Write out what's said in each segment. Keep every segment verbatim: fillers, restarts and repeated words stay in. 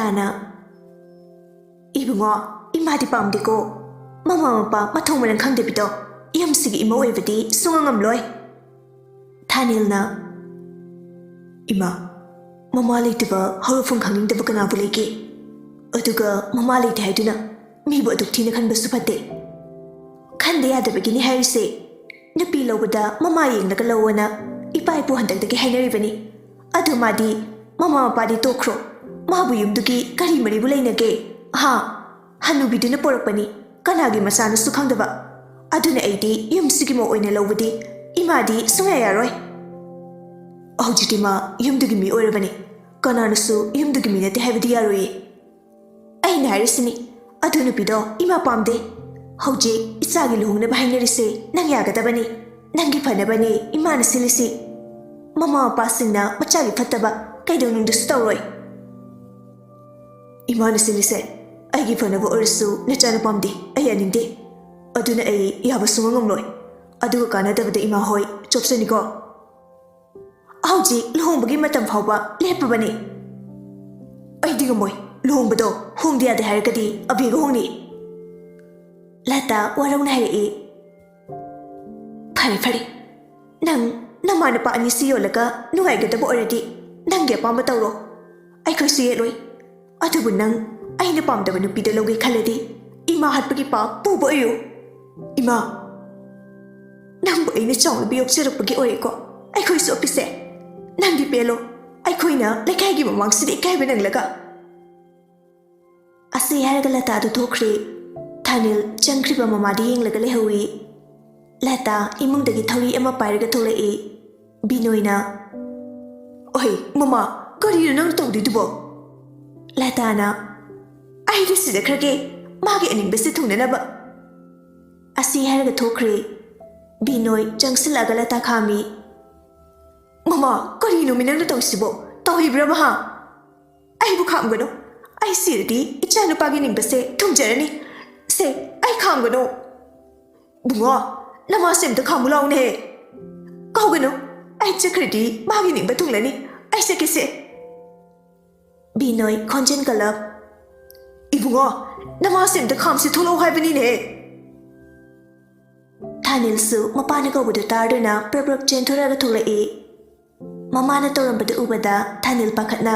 ꯂꯇꯥꯅ, "ꯏꯕꯨꯡꯉꯣ, ꯏꯃꯥꯗꯤ ꯄꯥꯝꯗꯦꯀꯣ꯫ ꯃꯃꯥ ꯃꯄꯥ ꯃꯊꯣꯡ ꯃꯔꯝ ꯈꯪꯗꯕꯤꯗꯣ ꯌꯨꯝꯁꯤꯒꯤ ꯏꯃꯧ ꯑꯣꯏꯕꯗꯤ ꯁꯨꯡꯉꯝ ꯉꯝꯂꯣꯏ꯫" ꯊꯥꯅꯤꯜꯅ, "ꯏꯃꯥ, ꯃꯃꯥ ꯂꯩꯇꯕ ꯍꯧꯔꯛꯐꯝ ꯈꯪꯅꯤꯡꯗꯕ ꯀꯅꯥꯕꯨ ꯂꯩꯒꯦ? ꯑꯗꯨꯒ ꯃꯃꯥ ꯂꯩꯇꯦ ꯍꯥꯏꯗꯨꯅ ꯃꯤꯕꯨ ꯑꯗꯨꯛ ꯊꯤꯅ ꯈꯟꯕꯁꯨ ꯐꯠꯇꯦ꯫ ꯈꯟꯗ ꯌꯥꯗꯕꯒꯤꯅꯤ ꯍꯥꯏꯔꯤꯁꯦ꯫ ꯅꯨꯄꯤ ꯂꯧꯕꯗ ꯃꯃꯥ ꯌꯦꯡꯂꯒ ꯂꯧꯑꯣꯅ ꯏꯄꯥ ꯏꯄꯨ ꯍꯟꯗꯛꯇꯒꯤ ꯍꯥꯏꯅꯔꯤꯕꯅꯤ꯫ ꯑꯗꯨ ꯃꯥꯗꯤ ꯃꯃꯥ ꯃꯄꯥꯗꯤ ꯇꯣꯛꯈ꯭ꯔꯣ, ꯃꯥꯕꯨ ꯌꯨꯝꯗꯨꯒꯤ ꯀꯔꯤ ꯃꯔꯤꯕꯨ ꯂꯩꯅꯒꯦ? ꯍꯥ? ꯍꯅꯨꯕꯤꯗꯨꯅ ꯄꯣꯔꯛꯄꯅꯤ, ꯀꯅꯥꯒꯤ ꯃꯆꯥꯅꯣꯁꯨ ꯈꯪꯗꯕ꯫ ꯑꯗꯨꯅ ꯑꯩꯗꯤ ꯌꯨꯝꯁꯤꯒꯤ ꯃꯧ ꯑꯣꯏꯅ ꯂꯧꯕꯗꯤ ꯏꯃꯥꯗꯤ ꯁꯨꯡꯌꯥ ꯌꯥꯔꯣꯏ꯫" "ꯍꯧꯖꯤꯛꯇꯤ ꯃꯥ ꯌꯨꯝꯗꯨꯒꯤ ꯃꯤ ꯑꯣꯏꯔꯕꯅꯤ, ꯀꯅꯥꯅꯁꯨ ꯌꯨꯝꯗꯨꯒꯤ ꯃꯤ ꯅꯠꯇꯦ ꯍꯥꯏꯕꯗꯤ ꯌꯥꯔꯣꯏꯌꯦ꯫ ꯑꯩꯅ ꯍꯥꯏꯔꯤꯁꯤꯅꯤ, ꯑꯗꯨ ꯅꯨꯄꯤꯗꯣ ꯏꯃꯥ ꯄꯥꯝꯗꯦ꯫ ꯍꯧꯖꯤꯛ ꯏꯆꯥꯒꯤ ꯂꯨꯍꯣꯡꯅꯕ ꯍꯥꯏꯅꯔꯤꯁꯦ ꯅꯪ ꯌꯥꯒꯗꯕꯅꯤ꯫ ꯅꯪꯒꯤ ꯐꯅꯕꯅꯦ ꯏꯃꯥꯅ ꯁꯤꯜꯂꯤꯁꯤ꯫ ꯃꯃꯥ ꯃꯄꯥꯁꯤꯡꯅ ꯃꯆꯥꯒꯤ ꯐꯠꯇꯕ ꯀꯩꯗꯧꯅꯨꯡꯗꯁꯨ ꯇꯧꯔꯣꯏ꯫" "ꯏꯃꯥꯅ ꯁꯤꯜꯂꯤꯁꯦ ꯑꯩꯒꯤ ꯐꯅꯕ ꯑꯣꯏꯔꯁꯨ ꯅꯆꯥꯅ ꯄꯥꯝꯗꯦ, ꯑꯩ ꯌꯥꯅꯤꯡꯗꯦ꯫ ꯑꯗꯨꯅ ꯑꯩ ꯌꯥꯕ ꯁꯨꯡꯉꯝ ꯉꯝꯂꯣꯏ꯫ ꯑꯗꯨꯒ ꯀꯥꯟꯅꯗꯕꯗ ꯏꯃꯥ ꯍꯣꯏ ꯆꯣꯞꯆꯅꯤꯀꯣ꯫" "ꯍꯧꯖꯤꯛ ꯂꯨꯍꯣꯡꯕꯒꯤ ꯃꯇꯝ ꯐꯥꯎꯕ ꯂꯦꯞꯄꯕꯅꯤ꯫" "ꯑꯩꯗꯤ ꯉꯝꯃꯣꯏ꯫ ꯂꯨꯍꯣꯡꯕꯗꯣ ꯍꯣꯡꯗ ꯌꯥꯗꯦ ꯍꯥꯏꯔꯒꯗꯤ ꯑꯕꯦꯒ ꯍꯣꯡꯅꯤ꯫" ꯂꯇꯥ ꯋꯥꯔꯧꯅ ꯍꯥꯏꯔꯛꯏ꯫ "ꯐꯔꯦ, ꯐꯔꯦ꯫ ꯅꯪ ꯅꯃꯥ ꯅꯄꯥ ꯑꯅꯤꯁꯤ ꯌꯣꯜꯂꯒ ꯅꯨꯡꯉꯥꯏꯒꯗꯕ ꯑꯣꯏꯔꯗꯤ ꯅꯪꯒꯤ ꯑꯄꯥꯝꯕ ꯇꯧꯔꯣ꯫ ꯑꯩꯈꯣꯏꯁꯨ ꯌꯦꯠꯂꯣꯏ꯫ ꯑꯗꯨꯕꯨ ꯅꯪ ꯑꯩꯅ ꯄꯥꯝꯗꯕ ꯅꯨꯄꯤꯗ ꯂꯧꯒꯦ ꯈꯜꯂꯗꯤ ꯏꯃꯥ ꯍꯥꯠꯄꯒꯤ ꯄꯥꯞ ꯄꯨꯕ ꯑꯣꯏꯌꯨ꯫" "ꯏꯃꯥ, ꯅꯪꯕꯨ ꯑꯩꯅ ꯆꯥꯎꯅꯕ ꯌꯣꯛꯆꯔꯛꯄꯒꯤ ꯑꯣꯏꯔꯦꯀꯣ ꯑꯩꯈꯣꯏ ꯁꯣꯛꯄꯤꯁꯦ꯫ ꯅꯪꯗꯤ ꯄꯦꯜꯂꯣ, ꯑꯩꯈꯣꯏꯅ ꯂꯩꯀꯥꯏꯒꯤ ꯃꯃꯥꯡꯁꯤꯗ ꯏꯀꯥꯏꯕ ꯅꯪꯂꯒ꯫" ꯑꯁꯤ ꯍꯥꯏꯔꯒ ꯂꯇꯥꯗꯨ ꯊꯣꯛꯈ꯭ꯔꯦ꯫ ꯊꯥꯅꯤꯜ ꯆꯪꯈ꯭ꯔꯤꯕ ꯃꯃꯥꯗ ꯌꯦꯡꯂꯒ ꯂꯩꯍꯧꯏ꯫ ꯂꯇꯥ ꯏꯃꯨꯡꯗꯒꯤ ꯊꯧꯔꯤ ꯑꯃ ꯄꯥꯏꯔꯒ ꯊꯣꯛꯂꯛꯏ꯫ ꯕꯤꯅꯣꯏꯅ, "ꯑꯣꯍꯩ, ꯃꯃꯥ, ꯀꯔꯤꯅꯣ ꯅꯪ ꯇꯧꯗꯣꯏꯗꯨꯕꯣ?" ꯂꯇꯥꯅ, "ꯑꯩꯗꯤ ꯁꯤꯖꯈ꯭ꯔꯒꯦ, ꯃꯥꯒꯤ ꯑꯅꯤꯡꯕꯁꯤ ꯊꯨꯡꯅꯅꯕ꯫" ꯑꯁꯤ ꯍꯥꯏꯔꯒ ꯊꯣꯛꯈ꯭ꯔꯦ꯫ ꯕꯤꯅꯣꯏ ꯆꯪꯁꯤꯜꯂꯛꯑꯒ ꯂꯇꯥ ꯈꯥꯝꯃꯤ꯫ "ꯃꯃꯥ, ꯀꯔꯤꯅꯣꯃꯤ ꯅꯪꯅ ꯇꯧꯔꯤꯁꯤꯕꯣ? ꯇꯧꯍꯩꯕ꯭ꯔꯥ ꯃꯍꯥ?" "ꯑꯩꯕꯨ ꯈꯥꯝꯒꯅꯨ꯫ ꯑꯩ ꯁꯤꯔꯗꯤ ꯏꯆꯥꯅꯨꯄꯥꯒꯤ ꯅꯤꯡꯕꯁꯦ ꯊꯨꯡꯖꯔꯅꯤ꯫ ꯁꯦ, ꯑꯩ ꯈꯥꯝꯒꯅꯨ꯫" "ꯕꯨꯡꯉꯣ, ꯅꯃꯥꯁꯦ ꯑꯝꯇ ꯈꯥꯝꯃꯨ ꯂꯥꯎꯅꯦ꯫" "ꯀꯧꯒꯅꯨ꯫ ꯑꯩ ꯆꯠꯈ꯭ꯔꯗꯤ ꯃꯥꯒꯤ ꯅꯤꯡꯕ ꯊꯨꯡꯂꯅꯤ꯫ ꯑꯩ ꯆꯠꯀꯦꯁꯦ꯫" ꯕꯤꯅꯣꯏ ꯈꯣꯟꯖꯦꯜ ꯀꯜꯂꯞ, "ꯏꯕꯨꯡꯉꯣ, ꯅꯃꯥꯁꯦ ꯑꯝꯇ ꯈꯥꯝꯁꯤ ꯊꯣꯛꯂꯛꯑꯣ ꯍꯥꯏꯕꯅꯤꯅꯦ!" ꯊꯥꯅꯤꯜꯁꯨ ꯃꯄꯥꯅ ꯀꯧꯕꯗꯨ ꯇꯥꯗꯨꯅ ꯄ꯭ꯔꯞ ꯄ꯭ꯔꯞ ꯆꯦꯟꯊꯣꯔꯛꯑꯒ ꯊꯣꯛꯂꯛꯏ꯫ ꯃꯃꯥꯅ ꯇꯧꯔꯝꯕꯗꯨ ꯎꯕꯗ ꯊꯥꯅꯤꯜ ꯄꯥꯈꯠꯅ,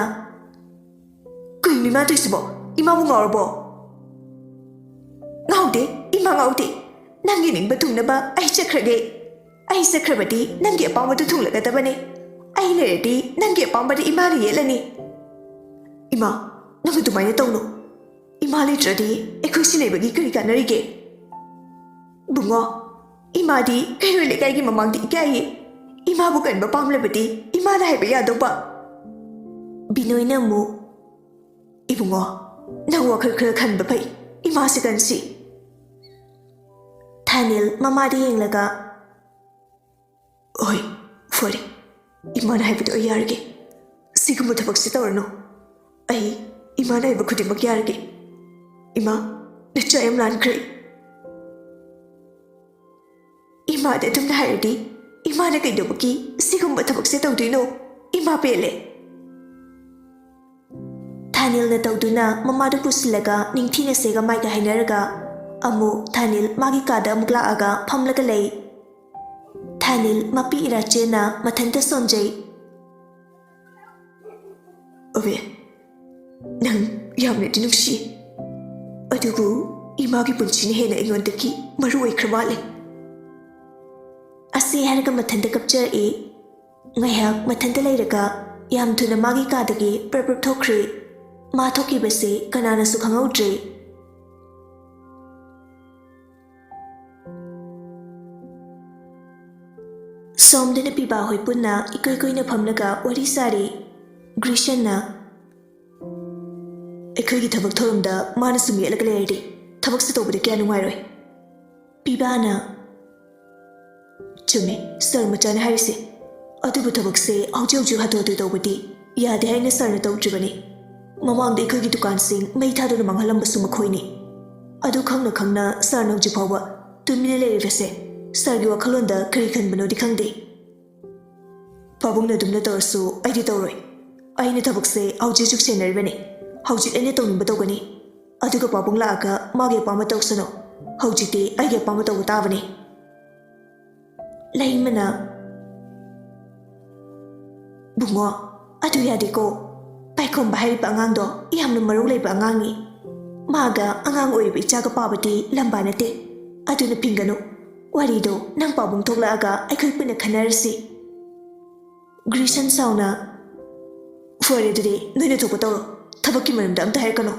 "ꯀꯩꯅꯣ ꯏꯃꯥ ꯇꯧꯏꯁꯤꯕꯣ? ꯏꯃꯥꯕꯨ ꯉꯥꯎꯔꯕꯣ?" "ꯉꯥꯎꯗꯦ, ꯏꯃꯥ ꯉꯥꯎꯗꯦ꯫ ꯅꯪꯒꯤ ꯅꯤꯡꯕ ꯊꯨꯡꯅꯕ ꯑꯩ ꯆꯠꯈ꯭ꯔꯒꯦ꯫ ꯑꯩ ꯆꯠꯈ꯭ꯔꯕꯗꯤ ꯅꯪꯒꯤ ꯑꯄꯥꯝꯕꯗꯨ ꯊꯨꯡꯂꯒꯗꯕꯅꯤ꯫ ꯑꯩ ꯂꯩꯔꯗꯤ ꯅꯪꯒꯤ ꯑꯄꯥꯝꯕꯗꯨ ꯏꯃꯥꯅ ꯌꯦꯠꯂꯅꯤ꯫ ꯏꯃꯥ, ꯅꯪ ꯑꯗꯨꯃꯥꯏꯅ ꯇꯧꯅꯨ꯫ ꯏꯃꯥ ꯂꯩꯇ꯭ꯔꯗꯤ ꯑꯩꯈꯣꯏ ꯁꯤ ꯂꯩꯕꯒꯤ ꯀꯔꯤ ꯀꯥꯟꯅꯔꯤꯒꯦ? ꯕꯨꯡꯉꯣ, ꯏꯃꯥꯗꯤ ꯀꯩꯔꯣꯏ ꯂꯩꯀꯥꯏꯒꯤ ꯃꯃꯥꯡꯗ ꯏꯀꯥꯏꯌꯦ꯫ ꯏꯃꯥꯕꯨ ꯀꯟꯕ ꯄꯥꯝꯂꯕꯗꯤ ꯏꯃꯥꯅ ꯍꯥꯏꯕ ꯌꯥꯗꯧꯕ꯫" ꯕꯤꯅꯣꯏꯅ ꯑꯃꯨꯛ, "ꯏꯕꯨꯡꯉꯣ, ꯅꯪ ꯋꯥꯈꯜ ꯈꯔ ꯈꯟꯕ ꯐꯩ꯫ ꯏꯃꯥꯁꯤ ꯀꯟꯁꯤ꯫" ꯊꯥꯅꯤꯜ ꯃꯃꯥꯗ ꯌꯦꯡꯂꯒ, "ꯍꯣꯏ, ꯐꯔꯦ꯫ ꯏꯃꯥꯅ ꯍꯥꯏꯕꯗꯣ ꯑꯩ ꯌꯥꯔꯒꯦ꯫ ꯁꯤꯒꯨꯝꯕ ꯊꯕꯛꯁꯤ ꯇꯧꯔꯅꯨ꯫ ꯑꯩ ꯏꯃꯥꯅ ꯍꯥꯏꯕ ꯈꯨꯗꯤꯡꯃꯛ ꯌꯥꯔꯒꯦ꯫ ꯏꯃꯥ, ꯅꯆꯥ ꯌꯥꯝ ꯂꯥꯟꯈ꯭ꯔꯦ꯫" ꯏꯃꯥꯗ ꯑꯗꯨꯝꯅ ꯍꯥꯏꯔꯗꯤ ꯏꯃꯥꯅ ꯀꯩꯗꯧꯕꯒꯤ ꯁꯤꯒꯨꯝꯕ ꯊꯕꯛꯁꯦ ꯇꯧꯗꯣꯏꯅꯣ? ꯏꯃꯥ ꯄꯦꯜꯂꯦ꯫ ꯊꯥꯅꯤꯜꯅ ꯇꯧꯗꯨꯅ ꯃꯃꯥꯗꯨ ꯄꯨꯁꯤꯜꯂꯒ ꯅꯤꯡꯊꯤꯅ ꯁꯦꯒ ꯃꯥꯏꯒ ꯍꯥꯏꯅꯔꯒ ꯑꯃꯨꯛ ꯊꯥꯅꯤꯜ ꯃꯥꯒꯤ ꯀꯥꯗ ꯑꯃꯨꯛ ꯂꯥꯛꯑꯒ ꯐꯝꯂꯒ ꯂꯩ꯫ ꯊꯥꯅꯤꯜ ꯃꯄꯤ ꯏꯔꯥꯆꯦꯟꯅ ꯃꯊꯟꯇ ꯁꯣꯟꯖꯩ꯫ "ꯑꯕꯦ, ꯅꯪ ꯌꯥꯝꯅꯗꯤ ꯅꯨꯡꯁꯤ, ꯑꯗꯨꯕꯨ ꯏꯃꯥꯒꯤ ꯄꯨꯟꯁꯤꯅ ꯍꯦꯟꯅ ꯑꯩꯉꯣꯟꯗꯒꯤ ꯃꯔꯨ ꯑꯣꯏꯈ꯭ꯔ ꯃꯥꯜꯂꯦ꯫" ꯑꯁꯤ ꯍꯥꯏꯔꯒ ꯃꯊꯟꯇ ꯀꯞꯆꯔꯛꯏ꯫ ꯉꯥꯏꯍꯥꯛ ꯃꯊꯟꯇ ꯂꯩꯔꯒ ꯌꯥꯝ ꯊꯨꯅ ꯃꯥꯒꯤ ꯀꯥꯗꯒꯤ ꯄ꯭ꯔꯞ ꯄ꯭ꯔꯞ ꯊꯣꯛꯈ꯭ꯔꯦ꯫ ꯃꯥ ꯊꯣꯛꯈꯤꯕꯁꯤ ꯀꯅꯥꯅꯁꯨ ꯈꯪꯍꯧꯗ꯭ꯔꯦ꯫ ꯁꯣꯝꯗꯅ ꯄꯤꯕꯥ ꯍꯣꯏ ꯄꯨꯟꯅ ꯏꯀꯨꯏ ꯀꯨꯏꯅ ꯐꯝꯂꯒ ꯋꯥꯔꯤ ꯁꯥꯔꯤ꯫ ꯒ꯭ꯔꯤꯁꯟꯅ, "ꯑꯩꯈꯣꯏꯒꯤ ꯊꯕꯛ ꯊꯧꯔꯝꯗ ꯃꯥꯅ ꯁꯨꯝ ꯌꯦꯠꯂꯒ ꯂꯩꯔꯗꯤ ꯊꯕꯛꯁꯦ ꯇꯧꯕꯗ ꯀꯌꯥ ꯅꯨꯡꯉꯥꯏꯔꯣꯏ꯫" ꯄꯤꯕꯥꯅ, "ꯆꯨꯝꯃꯦ ꯁꯥꯔ ꯃꯆꯥꯅ ꯍꯥꯏꯔꯤꯁꯦ꯫ ꯑꯗꯨꯕꯨ ꯊꯕꯛꯁꯦ ꯍꯧꯖꯤꯛ ꯍꯧꯖꯤꯛ ꯍꯥꯊꯨ ꯍꯥꯊꯨ ꯇꯧꯕꯗꯤ ꯌꯥꯗꯦ ꯍꯥꯏꯅ ꯁꯥꯔꯅ ꯇꯧꯗ꯭ꯔꯤꯕꯅꯤ꯫ ꯃꯃꯥꯡꯗ ꯑꯩꯈꯣꯏꯒꯤ ꯗꯨꯀꯥꯟꯁꯤꯡ ꯃꯩ ꯊꯥꯗꯨꯅ ꯃꯥꯡꯍꯜꯂꯝꯕꯁꯨ ꯃꯈꯣꯏꯅꯤ꯫ ꯑꯗꯨ ꯈꯪꯅ ꯈꯪꯅ ꯁꯥꯔꯅ ꯍꯧꯖꯤꯛ ꯐꯥꯎꯕ ꯇꯨꯃꯤꯟꯅ ꯂꯩꯔꯤꯕꯁꯦ ꯁꯥꯔꯒꯤ ꯋꯥꯈꯜꯂꯣꯟꯗ ꯀꯔꯤ ꯈꯟꯕꯅꯣꯗꯤ ꯈꯪꯗꯦ꯫" "ꯄꯥꯕꯨꯡꯅ ꯑꯗꯨꯝꯅ ꯇꯧꯔꯁꯨ ꯑꯩꯗꯤ ꯇꯧꯔꯣꯏ꯫ ꯑꯩꯅ ꯊꯕꯛꯁꯦ ꯍꯧꯖꯤꯛ ꯍꯧꯖꯤꯛ ꯁꯦꯟꯅꯔꯤꯕꯅꯤ꯫ ꯍꯧꯖꯤꯛ ꯑꯩꯅ ꯇꯧꯅꯤꯡꯕ ꯇꯧꯒꯅꯤ꯫ ꯑꯗꯨꯒ ꯄꯥꯕꯨꯡ ꯂꯥꯛꯑꯒ ꯃꯥꯒꯤ ꯑꯄꯥꯝꯕ ꯇꯧꯁꯅꯨ꯫ ꯍꯧꯖꯤꯛꯇꯤ ꯑꯩꯒꯤ ꯑꯄꯥꯝꯕ ꯇꯧꯕ ꯇꯥꯕꯅꯤ꯫ ꯂꯩꯃꯅ, "ꯕꯨꯡꯉꯣ, ꯑꯗꯨ ꯌꯥꯗꯦꯀꯣ꯫ ꯄꯥꯏꯈꯣꯝꯕ ꯍꯥꯏꯔꯤꯕ ꯑꯉꯥꯡꯗꯣ ꯌꯥꯝꯅ ꯃꯔꯧ ꯂꯩꯕ ꯑꯉꯥꯡꯅꯤ꯫ ꯃꯥꯒ ꯑꯉꯥꯡ ꯑꯣꯏꯔꯤꯕ ꯏꯆꯥꯒ ꯄꯥꯕꯗꯤ ꯂꯝꯕꯥ ꯅꯠꯇꯦ꯫ ꯑꯗꯨꯅ ꯐꯤꯡꯒꯅꯨ꯫ ꯋꯥꯔꯤꯗꯣ ꯅꯪ ꯄꯥꯕꯨꯡ ꯊꯣꯛꯂꯛꯑꯒ ꯑꯩꯈꯣꯏ ꯄꯨꯟꯅ ꯈꯟꯅꯔꯁꯤ꯫" ꯒ꯭ꯔꯤꯁꯟ ꯁꯥꯎꯅ, "ꯐꯔꯦ, ꯑꯗꯨꯗꯤ ꯅꯣꯏꯅ ꯊꯣꯛꯄ ꯇꯧꯔꯣ꯫ ꯊꯕꯛꯀꯤ ꯃꯔꯝꯗ ꯑꯝꯇ ꯍꯥꯏꯔꯛꯀꯅꯨ꯫"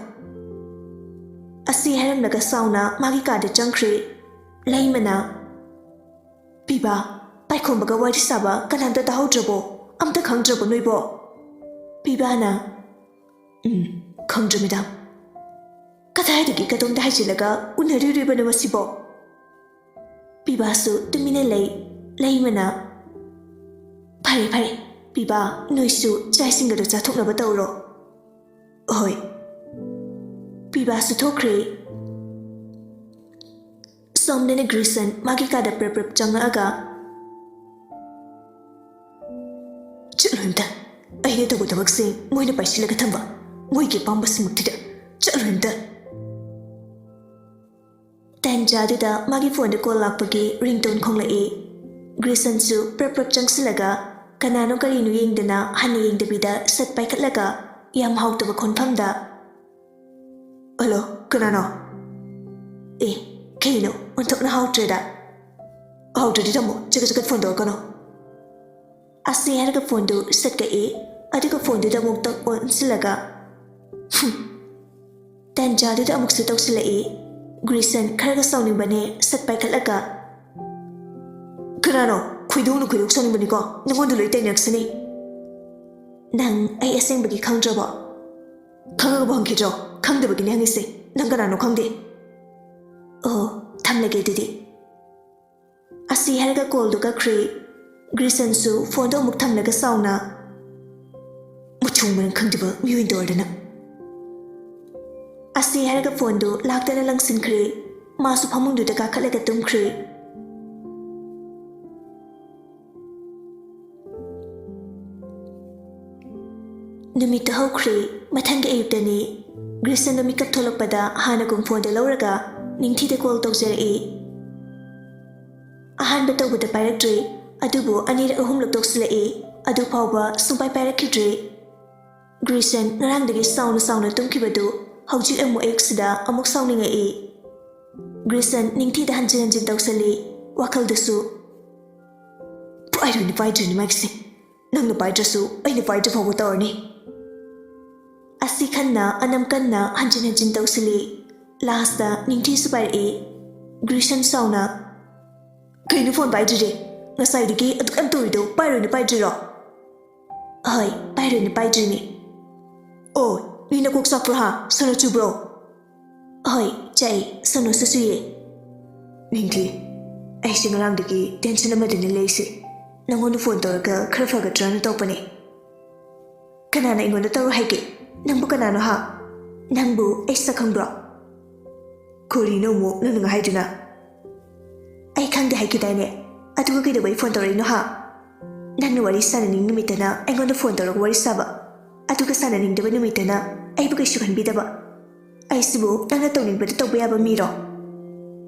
ꯑꯁꯤ ꯍꯥꯏꯔꯝꯂꯒ ꯁꯥꯎꯅ ꯃꯥꯒꯤ ꯀꯥꯗ ꯆꯪꯈ꯭ꯔꯦ꯫ ꯂꯩꯃꯅ, "ꯄꯤꯕꯥ, ꯄꯥꯏꯈꯣꯝꯕꯒ ꯋꯥꯔꯤ ꯁꯥꯕ ꯀꯅꯥꯝꯇ ꯇꯥꯍꯧꯗ꯭ꯔꯕꯣ? ꯑꯝꯇ ꯈꯪꯗ꯭ꯔꯕꯣ ꯅꯣꯏꯕꯣ?" ꯄꯤꯕꯥꯅ, "ꯎꯝ, ꯈꯪꯗ꯭ꯔꯦ ꯃꯦꯗꯥꯝ꯫ ꯀꯗꯥꯏꯗꯒꯤ ꯀꯗꯣꯝꯗ ꯍꯥꯏꯖꯤꯜꯂꯒ ꯎꯅꯔꯨꯔꯤꯕꯅꯣ ꯃꯁꯤꯕꯣ?" ꯄꯤꯕꯥꯁꯨ ꯇꯨꯃꯤꯟꯅ ꯂꯩ꯫ ꯂꯩꯃꯅ, "ꯐꯔꯦ, ꯐꯔꯦ, ꯄꯤꯕꯥ, ꯅꯣꯏꯁꯨ ꯆꯥꯛ ꯏꯁꯤꯡꯒꯗꯣ ꯆꯥꯊꯣꯛꯅꯕ ꯇꯧꯔꯣ꯫" "ꯍꯣꯏ꯫" ꯄꯤꯕꯥꯁꯨ ꯊꯣꯛꯈ꯭ꯔꯦ꯫ ꯁꯣꯝꯗꯅ ꯒ꯭ꯔꯤꯁꯟ ꯃꯥꯒꯤ ꯀꯥꯗ ꯄ꯭ꯔꯞ ꯄ꯭ꯔꯞ ꯆꯪꯉꯛꯑꯒ, "ꯆꯠꯂꯣ ꯑꯝꯇ꯫ ꯑꯩꯅ ꯇꯧꯕ ꯊꯕꯛꯁꯤꯡ ꯃꯣꯏꯅ ꯄꯥꯏꯁꯤꯜꯂꯒ ꯊꯝꯕ, ꯃꯣꯏꯒꯤ ꯑꯄꯥꯝꯕꯁꯤꯡꯃꯛꯇꯨꯗ ꯆꯠꯂꯣ ꯑꯝꯇ꯫" ꯇꯟꯖꯥꯗꯨꯗ ꯃꯥꯒꯤ ꯐꯣꯟꯗ ꯀꯣꯜ ꯂꯥꯛꯄꯒꯤ ꯔꯤꯡꯇꯣꯟ ꯈꯣꯡꯂꯛꯏ꯫ ꯒ꯭ꯔꯤꯁꯟꯁꯨ ꯄ꯭ꯔꯞ ꯄ꯭ꯔꯞ ꯆꯪꯁꯤꯜꯂꯒ ꯀꯅꯥꯅꯣ ꯀꯔꯤꯅꯣ ꯌꯦꯡꯗꯅ ꯍꯟꯅ ꯌꯦꯡꯗꯕꯤꯗ ꯁꯠ ꯄꯥꯏꯈꯠꯂꯒ ꯌꯥꯝ ꯍꯥꯎꯇꯕ ꯈꯣꯟꯐꯝꯗ, "ꯍꯜꯂꯣ, ꯀꯅꯥꯅꯣ?" "ꯑꯦ, ꯀꯩꯅꯣ, ꯑꯣꯟꯊꯣꯛꯅ ꯍꯥꯎꯇ꯭ꯔꯦꯗ꯫" "ꯍꯥꯎꯇ꯭ꯔꯗꯤ ꯊꯝꯃꯣ, ꯆꯀꯠ ꯆꯀꯠ ꯐꯣꯟ ꯇꯧꯔꯛꯀꯅꯣ꯫" ꯑꯁꯤ ꯍꯥꯏꯔꯒ ꯐꯣꯟꯗꯨ ꯁꯠ ꯀꯛꯏ, ꯑꯗꯨꯒ ꯐꯣꯟꯗꯨꯗ ꯑꯃꯨꯛ ꯇꯛ ꯑꯣꯟꯁꯤꯜꯂꯒ, ꯍꯨꯝ꯫ ꯇꯟꯖꯥꯗꯨꯗ ꯑꯃꯨꯛꯁꯨ ꯇꯧꯁꯤꯜꯂꯛꯏ꯫ ꯒ꯭ꯔꯤꯁꯟ ꯈꯔꯒ ꯁꯥꯎꯅꯤꯡꯕꯅꯦ ꯁꯠ ꯄꯥꯏꯈꯠꯂꯒ, "ꯀꯅꯥꯅꯣ? ꯈꯣꯏꯗꯧꯅ ꯈꯣꯏꯗꯧ ꯁꯥꯎꯅꯤꯡꯕꯅꯤꯀꯣ, ꯅꯉꯣꯟꯗ ꯂꯣꯏ ꯇꯩꯅꯔꯛꯁꯅꯤ꯫" "ꯅꯪ ꯑꯩ ꯑꯁꯦꯡꯕꯒꯤ ꯈꯪꯗ꯭ꯔꯕꯣ?" "ꯈꯪꯉꯒꯕꯨ ꯍꯪꯈꯤꯗ꯭ꯔꯣ? ꯈꯪꯗꯕꯒꯤꯅꯦ ꯍꯪꯉꯤꯁꯦ꯫ ꯅꯪ ꯀꯅꯥꯅꯣ ꯈꯪꯗꯦ꯫" "ꯑꯣ, ꯊꯝꯂꯒꯦ ꯑꯗꯨꯗꯤ꯫" ꯑꯁꯤ ꯍꯥꯏꯔꯒ ꯀꯣꯜꯗꯨ ꯀꯛꯈ꯭ꯔꯦ꯫ ꯒ꯭ꯔꯤꯁꯟꯁꯨ ꯐꯣꯟꯗꯣ ꯑꯃꯨꯛ ꯊꯝꯂꯒ ꯁꯥꯎꯅ, "ꯃꯊꯣꯡ ꯃꯔꯝ ꯈꯪꯗꯕ ꯃꯤꯑꯣꯏ ꯗꯣꯔꯗꯅ꯫" ꯑꯁꯤ ꯍꯥꯏꯔꯒ ꯐꯣꯟꯗꯨ ꯂꯥꯛꯇꯅ ꯂꯪꯁꯤꯟꯈ꯭ꯔꯦ꯫ ꯃꯥꯁꯨ ꯐꯃꯨꯡꯗꯨꯗ ꯀꯥꯈꯠꯂꯒ ꯇꯨꯝꯈ꯭ꯔꯦ꯫ ꯅꯨꯃꯤꯠꯇꯨ ꯍꯧꯈ꯭ꯔꯦ꯫ ꯃꯊꯪꯒꯤ ꯑꯌꯨꯛꯇꯅꯤ꯫ ꯒ꯭ꯔꯤꯁꯟꯗꯣ ꯃꯤꯀꯞ ꯊꯣꯛꯂꯛꯄꯗ ꯍꯥꯟꯅꯒꯨꯝ ꯐꯣꯟꯗꯣ ꯂꯧꯔꯒ ꯅꯤꯡꯊꯤꯗ ꯀꯣꯜ ꯇꯧꯖꯔꯛꯏ꯫ ꯑꯍꯥꯟꯕ ꯇꯧꯕꯗ ꯄꯥꯏꯔꯛꯇ꯭ꯔꯦ, ꯑꯗꯨꯕꯨ ꯑꯅꯤꯔꯛ ꯑꯍꯨꯝꯂꯛ ꯇꯧꯁꯤꯜꯂꯛꯏ, ꯑꯗꯨ ꯐꯥꯎꯕ ꯁꯨꯡꯄꯥꯏ ꯄꯥꯏꯔꯛꯈꯤꯗ꯭ꯔꯦ꯫ ꯒ꯭ꯔꯤꯁꯟ ꯉꯔꯥꯡꯗꯒꯤ ꯁꯥꯎꯅ ꯁꯥꯎꯅ ꯇꯨꯝꯈꯤꯕꯗꯨ ꯍꯧꯖꯤꯛ ꯑꯃꯨꯛ ꯑꯌꯨꯛꯁꯤꯗ ꯑꯃꯨꯛ ꯁꯥꯎꯅꯤꯡꯉꯛꯏ꯫ ꯒ꯭ꯔꯤꯁꯟ ꯅꯤꯡꯊꯤꯗ ꯍꯟꯖꯤꯟ ꯍꯟꯖꯤꯟ ꯇꯧꯁꯤꯜꯂꯤ, ꯋꯥꯈꯜꯗꯁꯨ, "ꯄꯥꯏꯔꯣꯏꯅ ꯄꯥꯏꯗ꯭ꯔꯤꯅꯤ ꯃꯥꯒꯤꯁꯦ꯫ ꯅꯪꯅ ꯄꯥꯏꯗ꯭ꯔꯁꯨ ꯑꯩꯅ ꯄꯥꯏꯗ꯭ꯔ ꯐꯥꯎꯕ ꯇꯧꯔꯅꯤ"꯫ ꯑꯁꯤ ꯈꯟꯅ ꯑꯅꯝ ꯀꯟꯅ ꯍꯟꯖꯤꯟ ꯍꯟꯖꯤꯟ ꯇꯧꯁꯤꯜꯂꯤ꯫ ꯂꯥꯁꯇ ꯅꯤꯡꯊꯤꯁꯨ ꯄꯥꯏꯔꯛꯏ꯫ ꯒ꯭ꯔꯤꯁꯟ ꯁꯥꯎꯅ, "ꯀꯩꯅꯣ ꯐꯣꯟ ꯄꯥꯏꯗ꯭ꯔꯤꯗꯤ? ꯉꯁꯥꯏꯗꯒꯤ ꯑꯗꯨꯛ ꯌꯥꯝ ꯇꯧꯔꯤꯗꯣ ꯄꯥꯏꯔꯣꯏꯅ ꯄꯥꯏꯗ꯭ꯔꯤꯔꯣ?" "ꯍꯣꯏ, ꯄꯥꯏꯔꯣꯏꯅ ꯄꯥꯏꯗ꯭ꯔꯤꯅꯤ"꯫ "ꯑꯣ, ꯅꯤ ꯅꯀꯣꯛ ꯆꯥꯛꯄ꯭ꯔꯣ ꯍꯥ? ꯁꯣꯅꯣ ꯆꯨꯕ꯭ꯔꯣ?" "ꯍꯣꯏ, ꯆꯥꯛꯏ, ꯁꯣꯅꯣꯁꯨ ꯆꯨꯏꯌꯦ"꯫ "ꯅꯤꯡꯊꯤ, ꯑꯩꯁꯦ ꯉꯔꯥꯡꯗꯒꯤ ꯇꯦꯟꯁꯟ ꯑꯃꯗꯅꯤ ꯂꯩꯁꯦ꯫ ꯅꯪꯉꯣꯟꯗ ꯐꯣꯟ ꯇꯧꯔꯒ ꯈꯔ ꯐꯒꯗ꯭ꯔꯥꯅ ꯇꯧꯕꯅꯦ"꯫ "ꯀꯅꯥꯅ ꯑꯩꯉꯣꯟꯗ ꯇꯧꯔꯣ ꯍꯥꯏꯒꯦ? ꯅꯪꯕꯨ ꯀꯅꯥꯅꯣ ꯍꯥ? ꯅꯪꯕꯨ ꯑꯩ ꯁꯛ ꯈꯪꯕ꯭ꯔꯣ?" "ꯀꯣꯔꯤꯅꯣ ꯑꯃꯨꯛ ꯅꯪꯅ ꯍꯥꯏꯗꯨꯅ?" "ꯑꯩ ꯈꯪꯗꯦ ꯍꯥꯏꯈꯤꯗꯥꯏꯅꯦ? ꯑꯗꯨꯒ ꯀꯩꯗꯧꯕꯩ ꯐꯣꯟ ꯇꯧꯔꯛꯏꯅꯣ ꯍꯥ? ꯅꯪꯅ ꯋꯥꯔꯤ ꯁꯥꯟꯅꯅꯤꯡ ꯅꯨꯃꯤꯠꯇꯅ ꯑꯩꯉꯣꯟꯗ ꯐꯣꯟ ꯇꯧꯔꯒ ꯋꯥꯔꯤ ꯁꯥꯕ, ꯑꯗꯨꯒ ꯁꯥꯟꯅꯅꯤꯡꯗꯕ ꯅꯨꯃꯤꯠꯇꯅ ꯑꯩꯕꯨ ꯀꯩꯁꯨ ꯈꯟꯕꯤꯗꯕ꯫ ꯑꯩꯁꯤꯕꯨ ꯅꯪꯅ ꯇꯧꯅꯤꯡꯕꯗ ꯇꯧꯕ ꯌꯥꯕ ꯃꯤꯔꯣ?"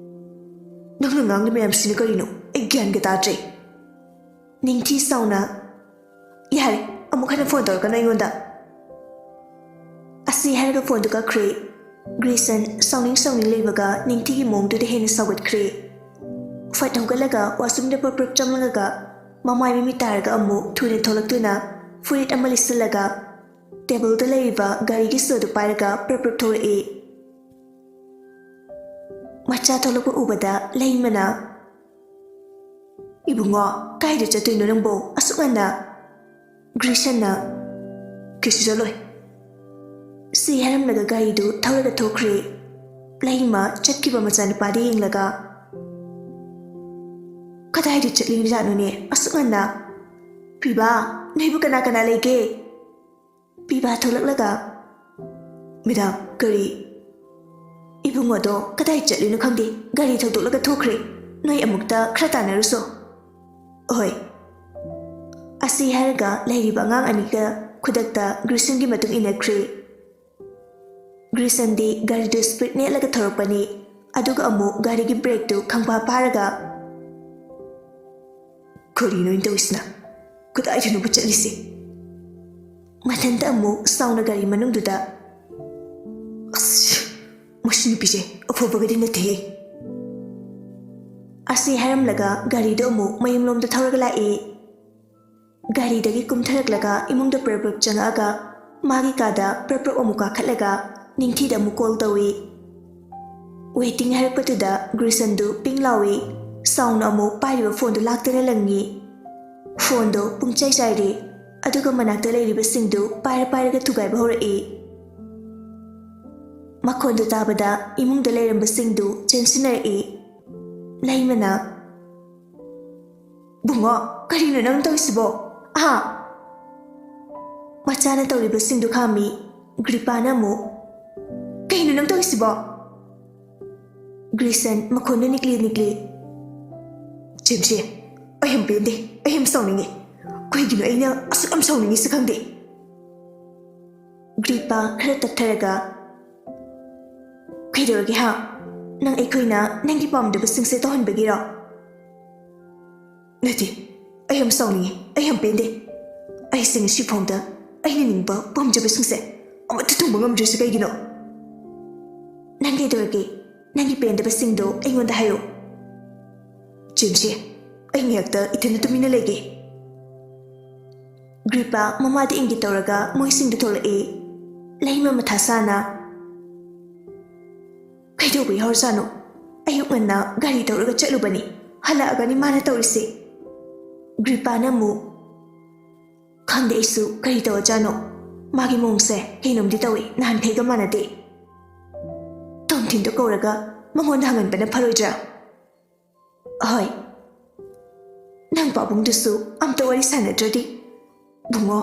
"ꯅꯪꯅ ꯉꯥꯡꯂꯤ ꯃꯌꯥꯝꯁꯤꯅ ꯀꯔꯤꯅꯣ? ꯑꯩ ꯒ꯭ꯌꯥꯟꯒ ꯇꯥꯗ꯭ꯔꯦ"꯫ ꯅꯤꯡꯊꯤ ꯁꯥꯎꯅ, "ꯌꯥꯔꯦ, ꯑꯃꯨꯛ ꯍꯟꯅ ꯐꯣꯟ ꯇꯧꯔꯛꯀꯅꯨ ꯑꯩꯉꯣꯟꯗ"꯫ ꯑꯁꯤ ꯍꯥꯏꯔꯒ ꯐꯣꯟꯗꯨ ꯀꯛꯈ꯭ꯔꯦ꯫ ꯒ꯭ꯔꯤꯁꯟ ꯁꯥꯎꯅꯤꯡ ꯁꯥꯎꯅꯤꯡ ꯂꯩꯕꯒ ꯅꯤꯡꯊꯤꯒꯤ ꯃꯑꯣꯡꯗꯨꯗ ꯍꯦꯟꯅ ꯁꯥꯎꯒꯠꯈ꯭ꯔꯦ꯫ ꯐꯠ ꯍꯧꯒꯠꯂꯒ ꯋꯥꯁꯔꯨꯝꯗ ꯄ꯭ꯔꯞ ꯄ꯭ꯔꯞ ꯆꯪꯂꯒ ꯃꯃꯥꯏ ꯃꯃꯤꯠ ꯇꯥꯔꯒ ꯑꯃꯨꯛ ꯊꯨꯅ ꯊꯣꯛꯂꯛꯇꯨꯅ ꯐꯨꯔꯤꯠ ꯑꯃ ꯂꯤꯠꯁꯤꯜꯂꯒ ꯇꯦꯕꯜꯗ ꯂꯩꯔꯤꯕ ꯒꯥꯔꯤꯒꯤ ꯁꯣꯗꯨ ꯄꯥꯏꯔꯒ ꯄ꯭ꯔꯞ ꯄ꯭ꯔꯞ ꯊꯣꯛꯂꯛꯏ꯫ ꯃꯆꯥ ꯊꯣꯛꯂꯛꯄ ꯎꯕꯗ ꯂꯩꯃꯅ, "ꯏꯕꯨꯡꯉꯣ, ꯀꯥꯏꯗ ꯆꯠꯇꯣꯏꯅꯣ ꯅꯪꯕꯣ ꯑꯁꯨꯛ ꯉꯟꯅ?" ꯒ꯭ꯔꯤꯁꯟꯅ, "ꯀꯩꯁꯨ ꯆꯠꯂꯣꯏ"꯫ ꯁꯤ ꯍꯥꯏꯔꯝꯂꯒ ꯒꯥꯔꯤꯗꯨ ꯊꯧꯔꯒ ꯊꯣꯛꯈ꯭ꯔꯦ꯫ ꯂꯩꯃ ꯆꯠꯈꯤꯕ ꯃꯆꯥꯅꯨꯄꯥꯗ ꯌꯦꯡꯂꯒ, "ꯀꯗꯥꯏꯗ ꯆꯠꯂꯤꯕꯖꯥꯠꯅꯣꯅꯦ ꯑꯁꯨꯛ ꯉꯟꯅ? ꯄꯤꯕꯥ, ꯅꯣꯏꯕꯨ ꯀꯅꯥ ꯀꯅꯥ ꯂꯩꯒꯦ?" ꯄꯤꯕꯥ ꯊꯣꯛꯂꯛꯂꯒ, "ꯃꯦꯗꯥꯝ, ꯀꯔꯤ?" "ꯏꯕꯨꯡꯉꯣꯗꯣ ꯀꯗꯥꯏ ꯆꯠꯂꯤꯅꯣ ꯈꯪꯗꯦ, ꯒꯥꯔꯤ ꯊꯧꯗꯣꯛꯂꯒ ꯊꯣꯛꯈ꯭ꯔꯦ꯫ ꯅꯣꯏ ꯑꯃꯨꯛꯇ ꯈꯔ ꯇꯥꯟꯅꯔꯨꯁꯣ"꯫ "ꯍꯣꯏ"꯫ ꯑꯁꯤ ꯍꯥꯏꯔꯒ ꯂꯩꯔꯤꯕ ꯑꯉꯥꯡ ꯑꯅꯤꯒ ꯈꯨꯗꯛꯇ ꯒ꯭ꯔꯤꯁꯟꯒꯤ ꯃꯇꯨꯡ ꯏꯟꯅꯈ꯭ꯔꯦ꯫ ꯒ꯭ꯔꯤꯁꯟꯗꯤ ꯒꯥꯔꯤꯗꯨ ꯁ꯭ꯄꯤꯗ ꯅꯦꯠꯂꯒ ꯊꯧꯔꯛꯄꯅꯤ, ꯑꯗꯨꯒ ꯑꯃꯨꯛ ꯒꯥꯔꯤꯒꯤ ꯕ꯭ꯔꯦꯛꯇꯨ ꯈꯪꯐꯥ ꯐꯥꯔꯒ, "ꯀꯔꯤꯅꯣ ꯑꯩꯅ ꯇꯧꯔꯤꯁꯤꯅ? ꯀꯗꯥꯏꯗꯅꯣꯕ ꯆꯠꯂꯤꯁꯦ?" ꯃꯊꯟꯇ ꯑꯃꯨꯛ ꯁꯥꯎꯅ ꯒꯥꯔꯤ ꯃꯅꯨꯡꯗꯨꯗ, "ꯑꯁ, ꯃꯁꯤ ꯅꯨꯄꯤꯁꯦ ꯑꯐꯕꯒꯗꯤ ꯅꯠꯇꯦꯍꯦ!" ꯑꯁꯤ ꯍꯥꯏꯔꯝꯂꯒ ꯒꯥꯔꯤꯗꯨ ꯑꯃꯨꯛ ꯃꯌꯨꯝꯂꯣꯝꯗ ꯊꯧꯔꯒ ꯂꯥꯛꯏ꯫ ꯒꯥꯔꯤꯗꯒꯤ ꯀꯨꯝꯊꯔꯛꯂꯒ ꯏꯃꯨꯡꯗ ꯄ꯭ꯔꯞ ꯄ꯭ꯔꯞ ꯆꯪꯉꯛꯑꯒ ꯃꯥꯒꯤ ꯀꯥꯗ ꯄ꯭ꯔꯞ ꯄ꯭ꯔꯞ ꯑꯃꯨꯛ ꯀꯥꯈꯠꯂꯒ ꯅꯤꯡꯊꯤꯗ ꯑꯃꯨꯛ ꯀꯣꯜ ꯇꯧꯏ꯫ ꯋꯦꯇꯤꯡ ꯍꯥꯏꯔꯛꯄꯗꯨꯗ ꯒ꯭ꯔꯤꯁꯟꯗꯨ ꯄꯤꯡ ꯂꯥꯎꯏ꯫ ꯁꯥꯎꯅ ꯑꯃꯨꯛ ꯄꯥꯏꯔꯤꯕ ꯐꯣꯟꯗꯨ ꯂꯥꯛꯇꯅ ꯂꯪꯉꯤ꯫ ꯐꯣꯟꯗꯣ ꯄꯨꯡꯆꯥꯏ ꯆꯥꯏꯔꯤ, ꯑꯗꯨꯒ ꯃꯅꯥꯛꯇ ꯂꯩꯔꯤꯕꯁꯤꯡꯗꯨ ꯄꯥꯏꯔ ꯄꯥꯏꯔꯒ ꯊꯨꯒꯥꯏꯕ ꯍꯧꯔꯛꯏ꯫ ꯃꯈꯣꯟꯗꯨ ꯇꯥꯕꯗ ꯏꯃꯨꯡꯗ ꯂꯩꯔꯝꯕꯁꯤꯡꯗꯨ ꯆꯦꯟꯁꯤꯟꯅꯔꯛꯏ꯫ ꯂꯩꯃꯅ, "ꯕꯨꯡꯉꯣ, ꯀꯔꯤꯅꯣ ꯅꯪ ꯇꯧꯔꯤꯁꯤꯕꯣ? ꯑꯍꯥ!" ꯃꯆꯥꯅ ꯇꯧꯔꯤꯕꯁꯤꯡꯗꯨ ꯈꯥꯝꯃꯤ꯫ ꯒ꯭ꯔꯤꯄꯥꯅ ꯑꯃꯨꯛ, "ꯀꯩꯅꯣ ꯅꯪ ꯇꯧꯔꯤꯁꯤꯕꯣ?" ꯒ꯭ꯔꯤꯁꯟ ꯃꯈꯣꯟꯗꯨ ꯅꯤꯛꯂꯤ ꯅꯤꯛꯂꯤ, "ꯖꯦꯝꯁꯤ, ꯑꯩ ꯌꯥꯝ ꯄꯦꯟꯗꯦ, ꯑꯩ ꯌꯥꯝ ꯁꯥꯎꯅꯤꯡꯉꯤ꯫ ꯀꯩꯒꯤꯅꯣ ꯑꯩꯅ ꯑꯁꯨꯛ ꯌꯥꯝ ꯁꯥꯎꯅꯤꯡꯉꯤꯁꯤ ꯈꯪꯗꯦ?" ꯒ꯭ꯔꯤꯄꯥ ꯈꯔ ꯇꯞꯊꯔꯒ, "ꯀꯩꯗꯧꯔꯒꯦ ꯍꯥ? ꯅꯪ ꯑꯩꯈꯣꯏꯅ ꯅꯪꯒꯤ ꯄꯥꯝꯗꯕꯁꯤꯡꯁꯦ ꯇꯧꯍꯟꯕꯒꯤꯔꯣ?" "ꯅꯠꯇꯦ, ꯑꯩ ꯌꯥꯝ ꯁꯥꯎꯅꯤꯡꯉꯤ, ꯑꯩ ꯌꯥꯝ ꯄꯦꯟꯗꯦ꯫ ꯑꯩꯁꯦ ꯉꯁꯤ ꯐꯥꯎꯗ ꯑꯩꯅ ꯅꯤꯡꯕ ꯄꯥꯝꯖꯕꯁꯤꯡꯁꯦ ꯑꯃꯠꯇ ꯊꯨꯡꯕ ꯉꯝꯗ꯭ꯔꯤꯁꯦ ꯀꯩꯒꯤꯅꯣ?" "ꯅꯪ ꯀꯩꯗꯧꯔꯒꯦ? ꯅꯪꯒꯤ ꯄꯦꯟꯗꯕꯁꯤꯡꯗꯣ ꯑꯩꯉꯣꯟꯗ ꯍꯥꯏꯌꯨ꯫" "ꯖꯦꯝꯁꯤ, ꯑꯩ ꯉꯥꯏꯍꯥꯛꯇ ꯏꯊꯟꯗ ꯇꯨꯃꯤꯟꯅ ꯂꯩꯒꯦ꯫" ꯒ꯭ꯔꯤꯄꯥ ꯃꯃꯥꯗ ꯏꯪꯒꯤꯠ ꯇꯧꯔꯒ ꯃꯣꯏꯁꯤꯡꯗ ꯊꯣꯛꯂꯛꯏ꯫ ꯂꯩꯃ ꯃꯊꯥ ꯁꯥꯅ, "ꯀꯩꯗꯧꯕ ꯌꯥꯎꯔꯖꯥꯠꯅꯣ? ꯑꯌꯨꯛ ꯉꯟꯅ ꯒꯥꯔꯤ ꯊꯧꯔꯒ ꯆꯠꯂꯨꯕꯅꯤ, ꯍꯜꯂꯛꯑꯒꯅꯤ ꯃꯥꯅ ꯇꯧꯔꯤꯁꯦ꯫" ꯒ꯭ꯔꯤꯄꯥꯅ ꯑꯃꯨꯛ, "ꯈꯪꯗꯦ ꯑꯩꯁꯨ ꯀꯔꯤ ꯇꯧꯔꯖꯥꯠꯅꯣ꯫ ꯃꯥꯒꯤ ꯃꯑꯣꯡꯁꯦ ꯀꯩꯅꯣꯝꯗꯤ ꯇꯧꯏ, ꯅꯍꯥꯟꯈꯩꯒ ꯃꯥꯟꯅꯗꯦ꯫ ꯇꯣꯝꯊꯤꯟꯗꯣ ꯀꯧꯔꯒ ꯃꯉꯣꯟꯗ ꯍꯪꯍꯟꯕꯅ ꯐꯔꯣꯏꯗ꯭ꯔꯥ?" "ꯍꯣꯏ, ꯅꯪ ꯄꯥꯕꯨꯡꯗꯨꯁꯨ ꯑꯝꯇ ꯋꯥꯔꯤ ꯁꯥꯟꯅꯗ꯭ꯔꯗꯤ꯫ ꯕꯨꯡꯉꯣ,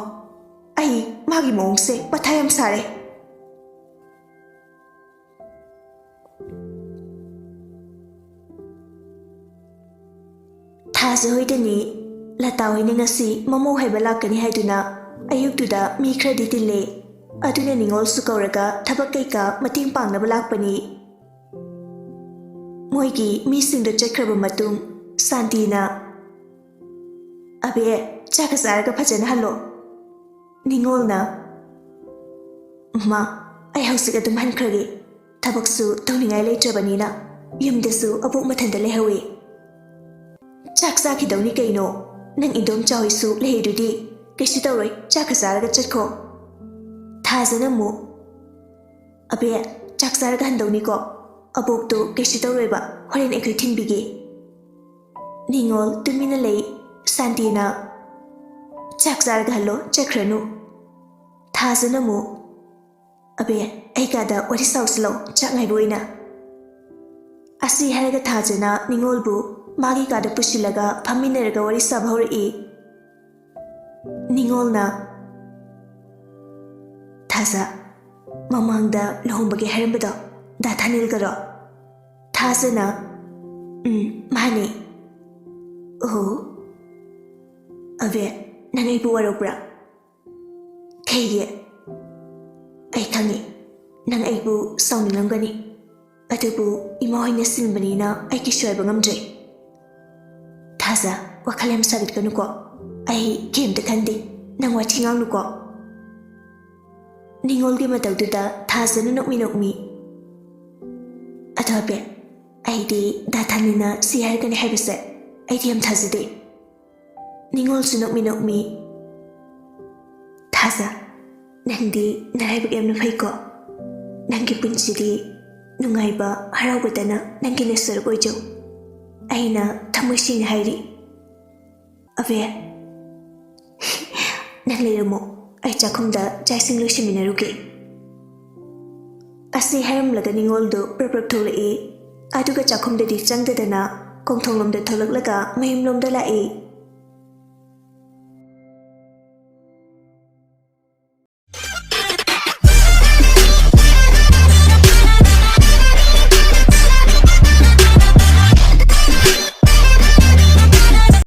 ꯑꯩ ꯃꯥꯒꯤ ꯃꯑꯣꯡꯁꯦ ꯃꯊꯥ ꯌꯥꯝ ꯁꯥꯔꯦ꯫" ꯊꯥꯖ ꯍꯣꯏꯗꯅꯤ꯫ ꯂꯇꯥ ꯍꯣꯏꯅ ꯉꯁꯤ ꯃꯃꯧ ꯍꯥꯏꯕ ꯂꯥꯛꯀꯅꯤ ꯍꯥꯏꯗꯨꯅ ꯑꯌꯨꯛꯇꯨꯗ ꯃꯤ ꯈꯔꯗꯤ ꯇꯤꯜꯂꯦ꯫ ꯑꯗꯨꯅ ꯅꯤꯉꯣꯜꯁꯨ ꯀꯧꯔꯒ ꯊꯕꯛ ꯀꯩꯀꯥ ꯃꯇꯦꯡ ꯄꯥꯡꯅꯕ ꯂꯥꯛꯄꯅꯤ꯫ ꯃꯣꯏꯒꯤ ꯃꯤꯁꯤꯡꯗꯣ ꯆꯠꯈ꯭ꯔꯕ ꯃꯇꯨꯡ ꯁꯥꯟꯇꯤꯅ, "ꯑꯕꯦ, ꯆꯥꯛꯀ ꯆꯥꯔꯒ ꯐꯖꯅ ꯍꯜꯂꯣ꯫" ꯅꯤꯉꯣꯜꯅ, "ꯃꯥ, ꯑꯩ ꯍꯧꯖꯤꯛ ꯑꯗꯨꯝ ꯍꯟꯈ꯭ꯔꯒꯦ꯫ ꯊꯕꯛꯁꯨ ꯇꯧꯅꯤꯡꯉꯥꯏ ꯂꯩꯇ꯭ꯔꯕꯅꯤꯅ ꯌꯨꯝꯗꯁꯨ ꯑꯕꯣꯛ ꯃꯊꯟꯇ ꯂꯩꯍꯧꯋꯤ꯫" "ꯆꯥꯛ ꯆꯥꯈꯤꯗꯧꯅꯤ ꯀꯩꯅꯣ? ꯅꯪ ꯏꯟꯗꯣꯝꯆꯥ ꯍꯣꯏꯁꯨ ꯂꯩꯔꯤꯗꯨꯗꯤ꯫ ꯀꯩꯁꯨ ꯇꯧꯔꯣꯏ, ꯆꯥꯛꯀ ꯆꯥꯔꯒ ꯆꯠꯈꯣ꯫" ꯊꯥꯖꯅ ꯑꯃꯨꯛ, "ꯑꯕꯦ, ꯆꯥꯛ ꯆꯥꯔꯒ ꯍꯟꯗꯧꯅꯤꯀꯣ꯫ ꯑꯕꯣꯛꯇꯣ ꯀꯩꯁꯨ ꯇꯧꯔꯣꯏꯕ, ꯍꯣꯔꯦꯟ ꯑꯩꯈꯣꯏ ꯊꯤꯟꯕꯤꯒꯦ꯫" ꯅꯤꯉꯣꯜ ꯇꯨꯃꯤꯟꯅ ꯂꯩ꯫ ꯁꯥꯟꯇꯤꯅ, "ꯆꯥꯛ ꯆꯥꯔꯒ ꯍꯜꯂꯣ, ꯆꯠꯈ꯭ꯔꯅꯨ꯫" ꯊꯥꯖꯅ ꯑꯃꯨꯛ, "ꯑꯕꯦ, ꯑꯩ ꯀꯥꯗ ꯋꯥꯔꯤ ꯁꯥꯎꯁꯤ ꯂꯥꯎ, ꯆꯥꯛ ꯉꯥꯏꯕ ꯑꯣꯏꯅ꯫" ꯑꯁꯤ ꯍꯥꯏꯔꯒ ꯊꯥꯖꯅ ꯅꯤꯉꯣꯜꯕꯨ ꯃꯥꯒꯤ ꯀꯥꯗ ꯄꯨꯁꯤꯜꯂꯒ ꯐꯝꯃꯤꯟꯅꯔꯒ ꯋꯥꯔꯤ ꯁꯥꯕ ꯍꯧꯔꯛꯏ꯫ ꯅꯤꯉꯣꯜꯅ, "ꯊꯥꯖ, ꯃꯃꯥꯡꯗ ꯂꯨꯍꯣꯡꯕꯒꯤ ꯍꯥꯏꯔꯝꯕꯗꯣ ꯗꯥ ꯊꯥꯅꯤꯜꯒꯔꯣ?" ꯊꯥꯖꯅ, "ꯎꯝ, ꯃꯥꯅꯦ꯫" "ꯑꯣ, ꯑꯕꯦ, ꯅꯪ ꯑꯩꯕꯨ ꯋꯥꯔꯧꯕ꯭ꯔꯥ?" "ꯀꯩꯒꯤ? ꯑꯩ ꯈꯪꯉꯤ, ꯅꯪ ꯑꯩꯕꯨ ꯁꯥꯎꯅꯤꯡꯂꯝꯒꯅꯤ꯫ ꯑꯗꯨꯕꯨ ꯏꯃꯥ ꯍꯣꯏꯅ ꯁꯤꯟꯕꯅꯤꯅ ꯑꯩ ꯀꯩꯁꯨ ꯍꯥꯏꯕ ꯉꯝꯗ꯭ꯔꯦ꯫" "ꯊꯥꯖ, ꯋꯥꯈꯜ ꯌꯥꯝ ꯁꯥꯒꯠꯀꯅꯨꯀꯣ꯫ ꯑꯩ ꯀꯩꯝꯇ ꯈꯟꯗꯦ꯫ ꯅꯪ ꯋꯥꯊꯤ ꯉꯥꯡꯅꯨꯀꯣ꯫" ꯅꯤꯉꯣꯜꯒꯤ ꯃꯇꯧꯗꯨꯗ ꯊꯥꯖꯅ ꯅꯣꯛꯃꯤ ꯅꯣꯛꯃꯤ꯫ "ꯑꯗꯣ ꯑꯕꯦ, ꯑꯩꯗꯤ ꯗꯥ ꯊꯥꯅꯤꯜꯅ ꯁꯤ ꯍꯥꯏꯔꯛꯀꯅꯤ ꯍꯥꯏꯕꯁꯦ ꯑꯩꯗꯤ ꯌꯥꯝ ꯊꯥꯖꯗꯦ꯫" ꯅꯤꯉꯣꯜꯁꯨ ꯅꯣꯛꯃꯤ ꯅꯣꯛꯃꯤ꯫ "ꯊꯥꯖ, ꯅꯪꯗꯤ ꯅꯔꯥꯏꯕꯛ ꯌꯥꯝꯅ ꯐꯩꯀꯣ꯫ ꯅꯪꯒꯤ ꯄꯨꯟꯁꯤꯗꯤ ꯅꯨꯡꯉꯥꯏꯕ, ꯍꯔꯥꯎꯕꯇꯅ ꯅꯪꯒꯤ ꯅꯁꯔꯨꯛ ꯑꯣꯏꯖꯧ꯫ ꯑꯩꯅ ꯊꯃꯣꯏ ꯁꯦꯡꯅ ꯍꯥꯏꯔꯤ꯫" "ꯑꯕꯦ, ꯅꯪ ꯂꯩꯔꯝꯃꯣ, ꯑꯩ ꯆꯥꯛꯈꯨꯝꯗ ꯆꯥꯛ ꯏꯁꯤꯡ ꯂꯣꯏꯁꯤꯟꯃꯤꯟꯅꯔꯨꯒꯦ꯫" ꯑꯁꯤ ꯍꯥꯏꯔꯝꯂꯒ ꯅꯤꯉꯣꯜꯗꯨ ꯄ꯭ꯔꯞ ꯄ꯭ꯔꯞ ꯊꯣꯛꯂꯛꯏ꯫ ꯑꯗꯨꯒ ꯆꯥꯛꯈꯨꯝꯗꯗꯤ ꯆꯪꯗꯗꯅ ꯀꯣꯡꯊꯣꯡꯂꯣꯝꯗ ꯊꯣꯛꯂꯛꯂꯒ ꯃꯌꯨꯝꯂꯣꯝꯗ ꯂꯥꯛꯏ꯫